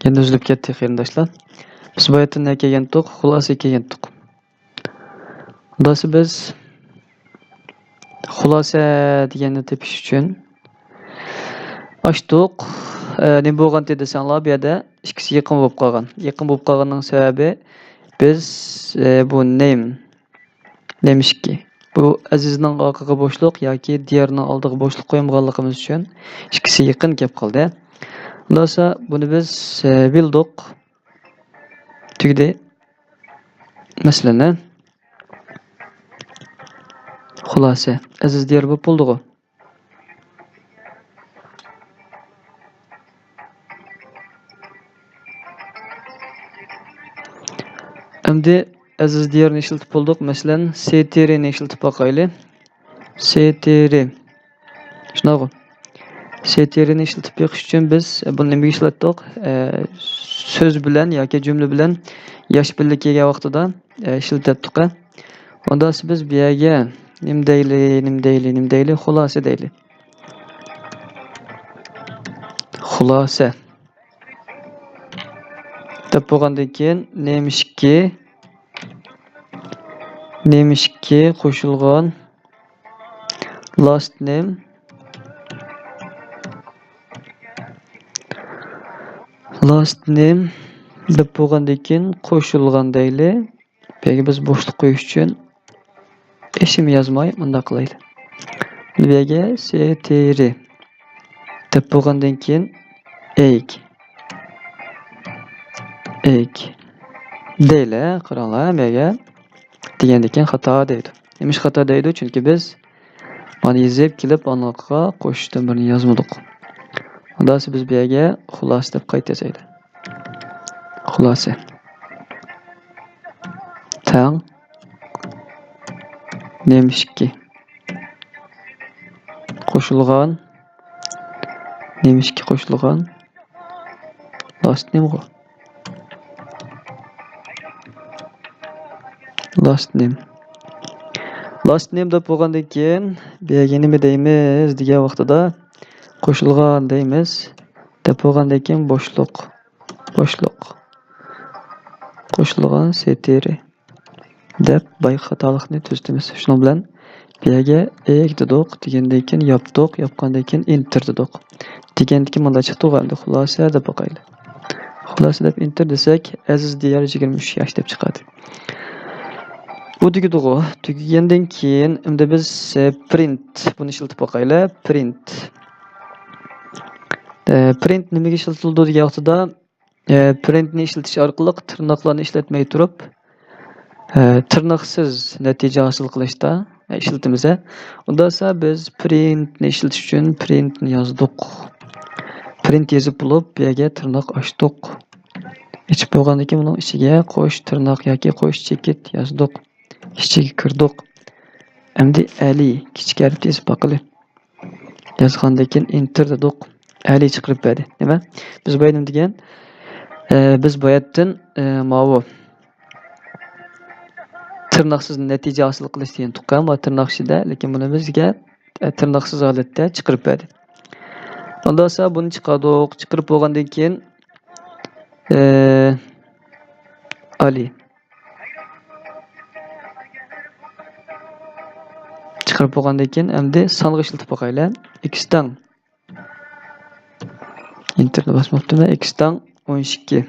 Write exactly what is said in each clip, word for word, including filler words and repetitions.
يەنە ئۈزۈلۈپ كەتتى، قېرىنداشلار. بىز باياتىن نە كەلگەنتۇق؟ خۇلاسە كەلگەنتۇق. خۇلاسە بىز خۇلاسە دېگەننى تېپىش ئۈچۈن ئاچتۇق. ئە، نېمە بولغانتى دېسەڭلار، بۇ يەردە ئىككىسى يېقىن بولۇپ قالغان. يېقىن بولۇپ قالغىنىنىڭ سەۋەبى، بىز، ئە، بۇ نېم، نېمىشكى، بۇ ئەزىزنىڭ ئارقىغا بوشلۇق ياكى دىيارنىڭ ئالدىغا بوشلۇق قويمىغانلىقىمىز ئۈچۈن ئىككىسى يېقىن كەپ قالدى. ئۇنداقسا بۇنى بىز، ئە، بىلدۇق. تۈگىدى. مەسىلىنى خۇلاسە، ئەزىز دىيار بولۇپ بولدىغۇ. ئەمدى ئەزىز دىيارنى ئىشلىتىپ بولدۇق. مەسىلەن، سېتىرىنى ئىشلىتىپ باقايلى. سېتىرى. شۇنداقغۇ. سېتىرىنى ئىشلىتىپ بېقىش ئۈچۈن بىز، ئە، بۇنى نېمىگە ئىشلەتتۇق؟ ئە، سۆز بىلەن ياكى جۈملە بىلەن ياش بىللە كەلگەن ۋاقتىدا، ئە، ئىشلىتەتتۇق، ئە. ئۇنداقسا بىز بۇ يەرگە نېمە دەيلى، نېمە دەيلى، نېمە دەيلى؟ خۇلاسە دەيلى. خۇلاسە. دەپ بولغاندىن كېيىن نېمىشكى، نېمىشكى قوشۇلغان last name، last name دەپ بولغاندىن كېيىن قوشۇلغان دەيلى. بۇ يەرگە بىز بوشلۇق قويۇش ئۈچۈن ئىسىم يازماي مۇنداق قىلايلى. بۇ يەرگە سېتىرى دەپ بولغاندىن كېيىن ئېگ، ئېگ دەيلى. قاراڭلار، بۇ يەرگە دېگەندىن كېيىن خاتا دەيدۇ. نېمىش خاتا دەيدۇ؟ چۈنكى بىز مانا يېزىپ كېلىپ، ئانىڭغا قوشۇشتىن بىرنى يازمىدۇق. ئۇنداقسا بىز بۇ يەرگە خۇلاسە دەپ قايتا يازايلى. خۇلاسە. تەڭ نېمىشكى قوشۇلغان، نېمىشكى قوشۇلغان last name غۇ. Last name. Last name دەپ بولغاندىن كېيىن، بۇ يەرگە نېمە دەيمىز دېگەن ۋاقتىدا، قوشۇلغان دەيمىز. دەپ بولغاندىن كېيىن بوشلۇق، بوشلۇق. قوشۇلغان سېتىرى دەپ بايىقى خاتالىقنى تۈزىتىمىز. شۇنىڭ بىلەن بۇ يەرگە ئېگ دېدۇق، دېگەندىن كېيىن ياپتۇق، ياپقاندىن كېيىن ئېنتېر دېدۇق. دېگەندىن كېيىن مۇنداق چىقتىغۇ، ئەمدى خۇلاسە دەپ باقايلى. خۇلاسە دەپ ئېنتېر دېسەك، ئەزىز دىيار يىگىرمە ئۈچ ياش دەپ چىقاتتى. بۇ تۈگىدىغۇ. تۈگىگەندىن كېيىن ئەمدى بىز، ئە، پرىنت، بۇنى ئىشلىتىپ باقايلى. پرىنت. ئە، پرىنت نېمىگە ئىشلىتىلىدۇ دېگەن ۋاقتىدا، ئە، پرىنتنى ئىشلىتىش ئارقىلىق تىرناقلارنى ئىشلەتمەي تۇرۇپ، ئە، تىرناقسىز نەتىجە ھاسىل قىلىشتا، ئە، ئىشلىتىمىز، ئە. ئۇنداقسا بىز پرىنتنى ئىشلىتىش ئۈچۈن پرىنتنى يازدۇق. پرىنت يېزىپ بولۇپ، بۇ يەرگە تىرناق ئاچتۇق. ئېچىپ بولغاندىن كېيىن بۇنىڭ ئىچىگە قوش تىرناق ياكى قوش چېكىت يازدۇق. ئىچىگە كىردۇق. ئەمدى ئەلى كىچىك ھەرپتە يېزىپ باقىلى. يازغاندىن كېيىن ئېنتېر دېدۇق. ئەلى چىقىرىپ بەردى. نېمە؟ بىز بايا نېمە دېگەن؟ ئە، بىز باياتتىن، ئە، ماۋۇ تىرناقسىز نەتىجە ھاسىل قىلىش دېگەن تۇغقان بار تىرناق ئىچىدە، لېكىن بۇنى بىزگە، ئە، تىرناقسىز ھالەتتە چىقىرىپ بەردى. ئۇنداقسا بۇنى چىقاردۇق. چىقىرىپ بولغاندىن كېيىن، ئە، ئالى چىقىرىپ بولغاندىن كېيىن، ئەمدى سانغا ئىشلىتىپ باقايلى. ئېكس تەڭ. ئېنتېرنى باسماپتىمەن. ئېكس تەڭ ئون ئىككى.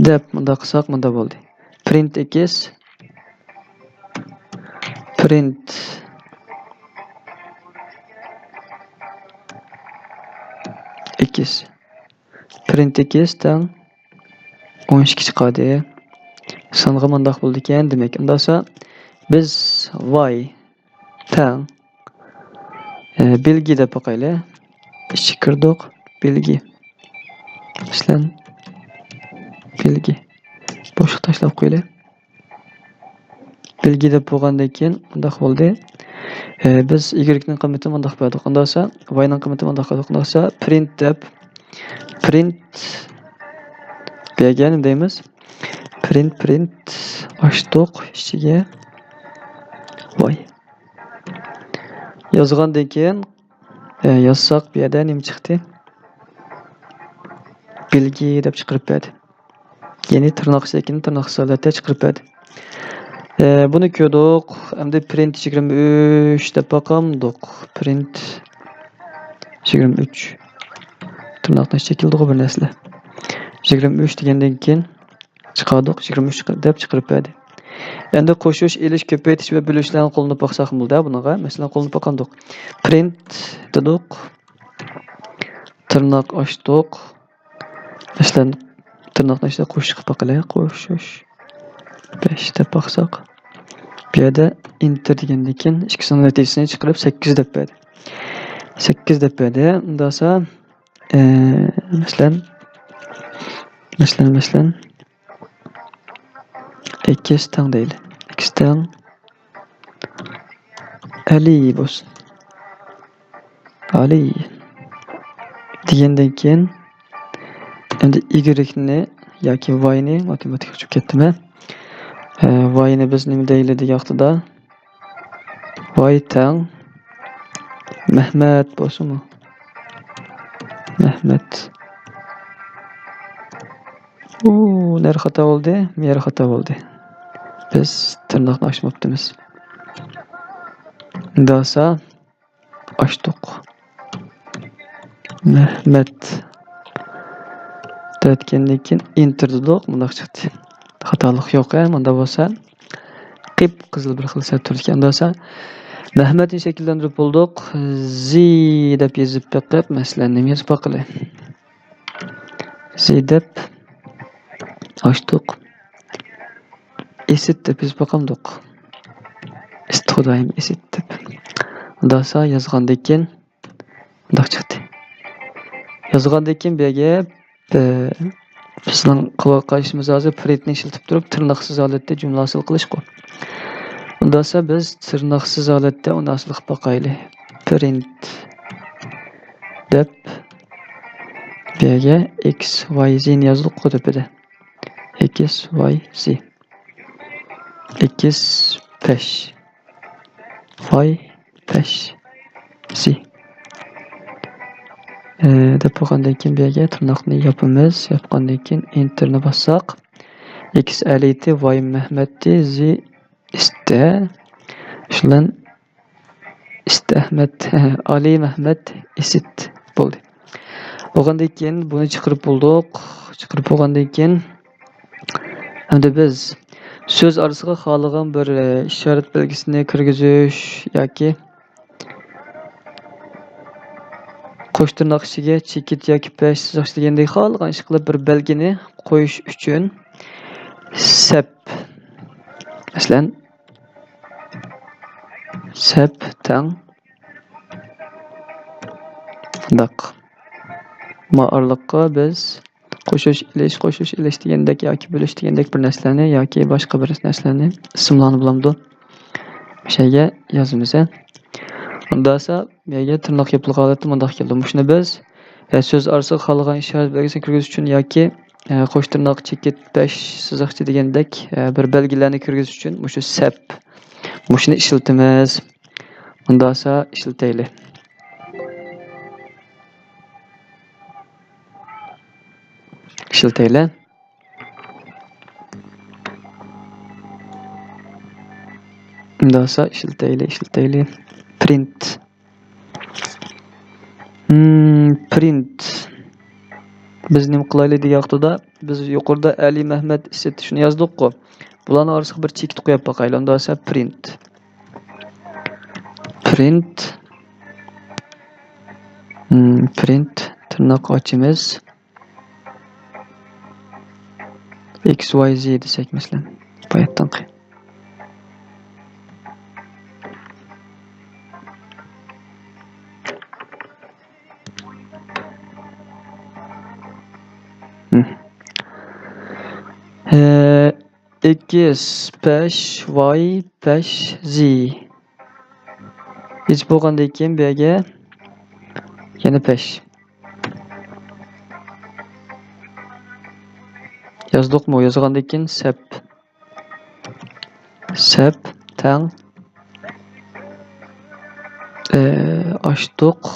دەپ مۇنداق قىلساق، مۇنداق بولدى. پرىنت ئېكس. پرىنت ئېكس. پرىنت ئېكس تەڭ ئون ئىككى چىقاردى. سانغا مۇنداق بولىدىكەن دېمەك. ئۇنداقسا بىز ۋاي تەڭ، ئە، بىلگى دەپ باقايلى. ئىچىگە كىردۇق. بىلگى. مەسىلەن، بىلگى. بوشلۇق تاشلاپ قويىلى. بىلگى دەپ بولغاندىن كېيىن مۇنداق بولدى. ئە، بىز ئىگرېكنىڭ قىممىتىنى مۇنداق بەردۇق. ئۇنداقسا ۋاينىڭ قىممىتىنى مۇنداق بەردۇق. ئۇنداقسا پرىنت دەپ، پرىنت بەرگەن دەيمىز. پرىنت، پرىنت ئاچتۇق ئىچىگە. ۋاي. يازغاندىن كېيىن، ئە، يازساق بۇ يەردە نېمە چىقتى؟ بەلگە دەپ چىقىرىپ بەردى. يەنى تىرناق ئىچىدىكىنى تىرناقسىز ھالەتتە چىقىرىپ بەردى. ئە، بۇنى كۆردۇق. ئەمدى پرىنت يىگىرمە ئۈچ دەپ باقامدۇق. پرىنت يىگىرمە ئۈچ. تىرناقنىڭ ئىچىگە كېلىدىغۇ بىر نەرسىلەر. يىگىرمە ئۈچ دېگەندىن كېيىن چىقاردۇق. يىگىرمە ئۈچ دەپ چىقىرىپ بەردى. ئەمدى قوشۇش، ئېلىش، كۆپەيتىش ۋە بۆلۈشلەرنى قوللىنىپ باقساق بولدى بۇنىڭغا. مەسىلەن، قوللىنىپ باقامدۇق. پرىنت دېدۇق. تىرناق ئاچتۇق. مەسىلەن، تىرناقنى ئىچىدە قوشۇش قىلىپ باقىلى. قوشۇش بەش دەپ باقساق، بۇ يەردە ئېنتېر دېگەندىن كېيىن ئىككىسىنىڭ نەتىجىسىنى چىقىرىپ سەككىز دەپ بەردى. سەككىز دەپ بەردى. ئۇنداقسا، ئە، مەسىلەن، مەسىلەن، مەسىلەن، ئېكس تەڭ دەيلى. ئېكس تەڭ ئەلى بولسۇن. ئەلى دېگەندىن كېيىن، ئەمدى ئىگرېكنى ياكى ۋاينى، ماتېماتىكا ئۇچۇپ كەتتىمەن. ئە، ۋاينى بىز نېمە دەيلى دېگەن ۋاقتىدا، ۋاي تەڭ مەھمەت بولسۇنمۇ؟ مەھمەت. ئۇ، نەرە خاتا بولدى، مۇ يەر خاتا بولدى. بىز تىرناقنى ئاچماپتىمىز. داسا ئاچتۇق. مەھمەت دەۋەتكەندىن كېيىن ئېنتېر دېدۇق، مۇنداق چىقتى. خاتالىق يوق، ھە، مۇنداق بولسا قىپقىزىل بىر خىل سەت تۇرىدىكەن. ئۇنداق بولسا مەھمەتنى شەكىللەندۈرۈپ بولدۇق. زى دەپ يېزىپ بېقىپ، مەسىلەن، نېمە يېزىپ باقىلى؟ زى دەپ ئاچتۇق. ئېسىت دەپ يېزىپ باقامدۇق؟ ئېسىت، خۇدايىم، ئېسىت دەپ. ئۇنداق بولسا يازغاندىن كېيىن مۇنداق چىقتى. يازغاندىن كېيىن بۇ يەرگە، ئە، بىزنىڭ قىلىۋاتقان ئىشىمىز ھازىر پرىنتنى ئىشلىتىپ تۇرۇپ، تىرناقسىز ھالەتتە جۈملە ھاسىل قىلىشقۇ. ئۇنداق بولسا بىز تىرناقسىز ھالەتتە ئۇنى ھاسىل قىلىپ باقايلى. پرىنت دەپ بۇ يەرگە ئېكس، ۋاي، زىنى يازدۇققۇ تۆپىدە. ئېكس، ۋاي، زى. ئېكس پەش. ۋاي پەش. زى. ئە، دەپ بولغاندىن كېيىن بۇ يەرگە تىرناقنى ياپىمىز. ياپقاندىن كېيىن ئېنتېرنى باسساق، ئېكس ئەلىتى، ۋاي مەھمەتتى، زى ئىستە. شۇنداق ئىستە ئەھمەت، ئالى مەھمەت ئېسىت بولدى. بولغاندىن كېيىن بۇنى چىقىرىپ بولدۇق. چىقىرىپ بولغاندىن كېيىن ئەمدى بىز سۆز ئارىسىغا خالىغان بىر، ئە، ئىشارەت بەلگىسىنى كىرگۈزۈش ياكى قوش تىرناق ئىچىگە چېكىت ياكى پەش سىزىقچە دېگەندەك خالىغان ئىش قىلىپ بىر بەلگىنى قويۇش ئۈچۈن سەپ، مەسىلەن، سەپ تەڭ مۇنداق. ما ئارىلىققا بىز قوشۇش، ئېلىش، قوشۇش، ئېلىش دېگەندەك ياكى بۆلۈش دېگەندەك بىر نەرسىلەرنى ياكى باشقا بىر نەرسىلەرنى، ئىسىملارنى بولامدۇ؟ مۇشۇ يەرگە يازىمىز، ھە. ئۇنداق بولسا، بۇ يەرگە تىرناق يېپىلغان ھالەتتە مۇنداق كېلىدۇ. مۇشۇنى بىز، ئە، سۆز ئارىسىغا خالىغان ئىشارەت بەلگىسىنى كىرگۈزۈش ئۈچۈن ياكى، ئە، قوش تىرناق، چېكىت، پەش سىزىقچە دېگەندەك، ئە، بىر بەلگىلەرنى كىرگۈزۈش ئۈچۈن مۇشۇ سەپ، مۇشۇنى ئىشلىتىمىز. ئۇنداق بولسا ئىشلىتەيلى. ئىشلىتەيلى. ئۇنداق بولسا ئىشلىتەيلى، ئىشلىتەيلى. پرىنت. مم، پرىنت. بىز نېمە قىلايلى دېگەن ۋاقتىدا، بىز يۇقىرىدا ئەلى مەھمەت ئىسىت شۇنى يازدۇققۇ. بۇلارنىڭ ئارىسىغا بىر چېكىت قويۇپ باقايلى. ئۇنداق بولسا پرىنت. پرىنت. مم، پرىنت. تىرناق ئاچىمىز. ئېكس ۋاي زى دېسەك، مەسىلەن، باياتتىنقى. ھە. ئېكس پەش، ۋاي پەش، زى. يېزىپ بولغاندىن كېيىن بۇ يەرگە يەنە پەش. يازدۇقمۇ؟ يازغاندىن كېيىن سەپ. سەپ تەڭ، ئە، ئاچتۇق.